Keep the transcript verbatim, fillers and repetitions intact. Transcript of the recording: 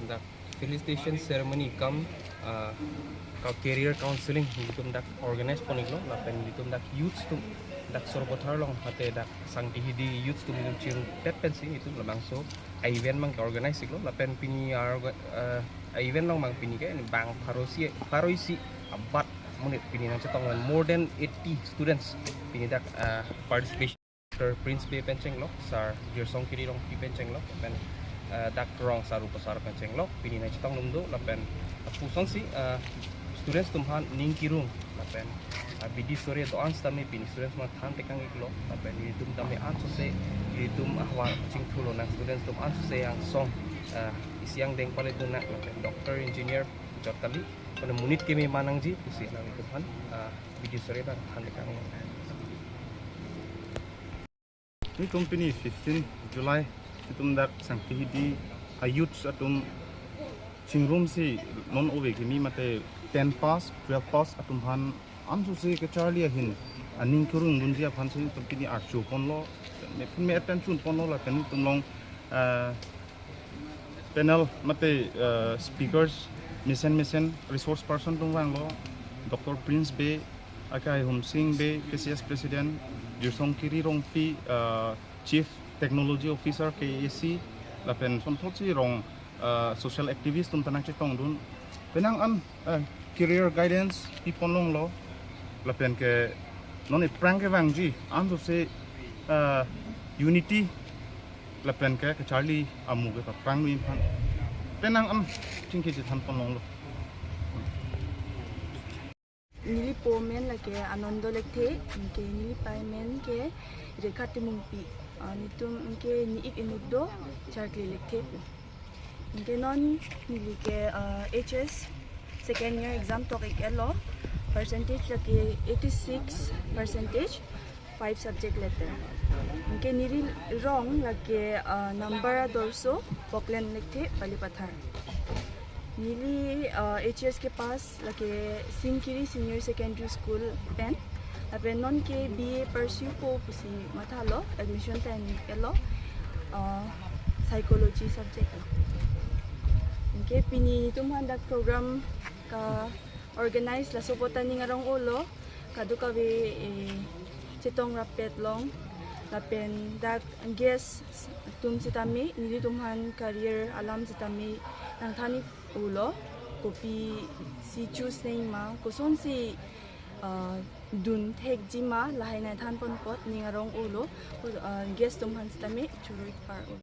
Dak felicitation ceremony cum, ah, ka career counseling nelitum dak organize pon-iklo, lapen nelitum dak youths atum, dak Soropathar along mate dak Sangti Hidi youths atum nelitum chirungpet pensi nelitum labangso a-event abang ke-organize-iklo, lapen pini argo, ah, a-event along abang pini ke bang pharo isi, pharo isi abat monit pini nangchetong, more than eighty students pini dak, ah, participation. Sir Prince Bey pen chenglok, Sir Jirsong Kiri Rongpi pen chenglok, pen, eh, dak rong Sir Rupa Sir pen chenglok, pini nangchetong atum do, lapen, eh, pusonsi, eh, students atum aphan ning kirung, lapen, eh, bidi sore do-an sitame pini students atum aphan than tekang-iklo, lapen nelitum tame ansose, nelitum ahwang chingthu lonang, students atum ansose angsong, eh, isi angdeng pale dun nang, lapen doctor, engineer, jot kali, pada monit keme ma nangji pusi alanglitum aphan, eh, bidi sore abang than tekang-iklo. Nelitum pini fifteen July, nelitum dak Sangti Hidi a-youths atum chingrumsi non ove kimi mate ten pass, twelve pass atum aphan ansose kacharli ahin aning kirung dunji aphansi nelitum pini archo ponlo. Me, me attention ponlo lapen nelitum along, eh, panel mate, eh, speakers mesen mesen resource person atum vanglo, Doctor Prince Bey, akai Humsing Bey, K C S President, Jirsong Kiri Rongpi, eh, Chief Technology Officer K A C, lapen sonthotsi rong, eh, social activist atum ta nangchetongdun. Penang an, eh, career guidance pi pon longlo, lapen ke non aphrang kevangji ansose, eh, unity lapen ke kacharli amu ke paprang nu aphan penang an chingki chethan pon longlo. Neli po amen lake Anando Lekthe, anke neli pei amen ke Rekha Timungpi. Ah, nelitum anke ni-ik inut do, charkli Lekthe pu. Anke non neli ke, ah, H S second year exam tok-ik-etlo, percentage lake eighty-six percentage, five subject letter. Anke neli rong lake, ah, number adorso Poklen Lekthe, Palipathar. Neli, ah, H S kepass lake Singkiri Senior Secondary School pen. Lapen non ke B A pursue po pusi mathalo, admission ta en-iklo, ah, psychology subject lo. Anke pini nelitum aphan dak program ka-organize laso apot ta ning arong-olo, kadokave, eh, chetong rappet long, lapen dak guest atum sitame, nelitum aphan career alam sitame nangthan-ik-ulo, kopisi choose nangji ma, kosonsi, ah, dun thekji ma, lahai nangthan pon apot ning arong-olo, ah, guest atum aphan sitame choro-ik par-o.